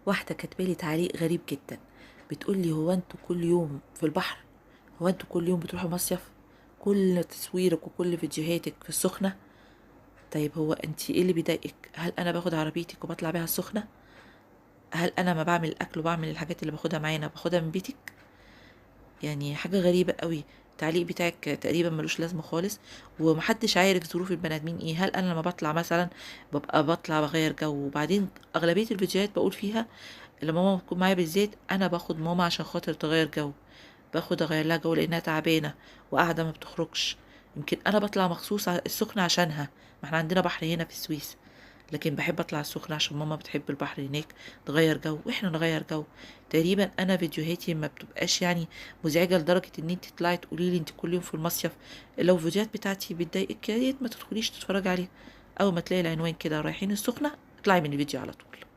واحدة كاتبالي تعليق غريب جدا، بتقول لي هو انتوا كل يوم في البحر؟ هو انتوا كل يوم بتروحوا مصيف؟ كل تصويرك وكل فيديوهاتك في السخنة؟ طيب هو انت ايه اللي بيضايقك؟ هل انا باخد عربيتك وبطلع بيها السخنة؟ هل انا ما بعمل اكل وبعمل الحاجات اللي باخدها معايا انا باخدها من بيتك؟ يعني حاجة غريبة قوي. التعليق بتاعك تقريبا ملوش لازمة خالص، ومحدش عارف ظروف البني ادمين ايه. هل انا لما بطلع مثلا ببقى بطلع بغير جو؟ وبعدين اغلبية الفيديوهات بقول فيها لما ماما بتكون معايا بالذات انا باخد ماما عشان خاطر تغير جو، باخد اغير لها جو لانها تعبانة وقاعدة ما بتخرجش. يمكن انا بطلع مخصوص على السخنة عشانها، ما احنا عندنا بحر هنا في السويس، لكن بحب اطلع السخنة عشان ماما بتحب البحر هناك، تغير جو واحنا نغير جو. تقريبا انا فيديوهاتي ما بتبقاش يعني مزعجة لدرجة ان انت تطلعي تقولي لي انت كل يوم في المصيف. لو الفيديوهات بتاعتي بتضايقك يا ريت ما تدخليش تتفرجي عليها، اول ما تلاقي العنوان كده رايحين السخنة اطلعي من الفيديو على طول.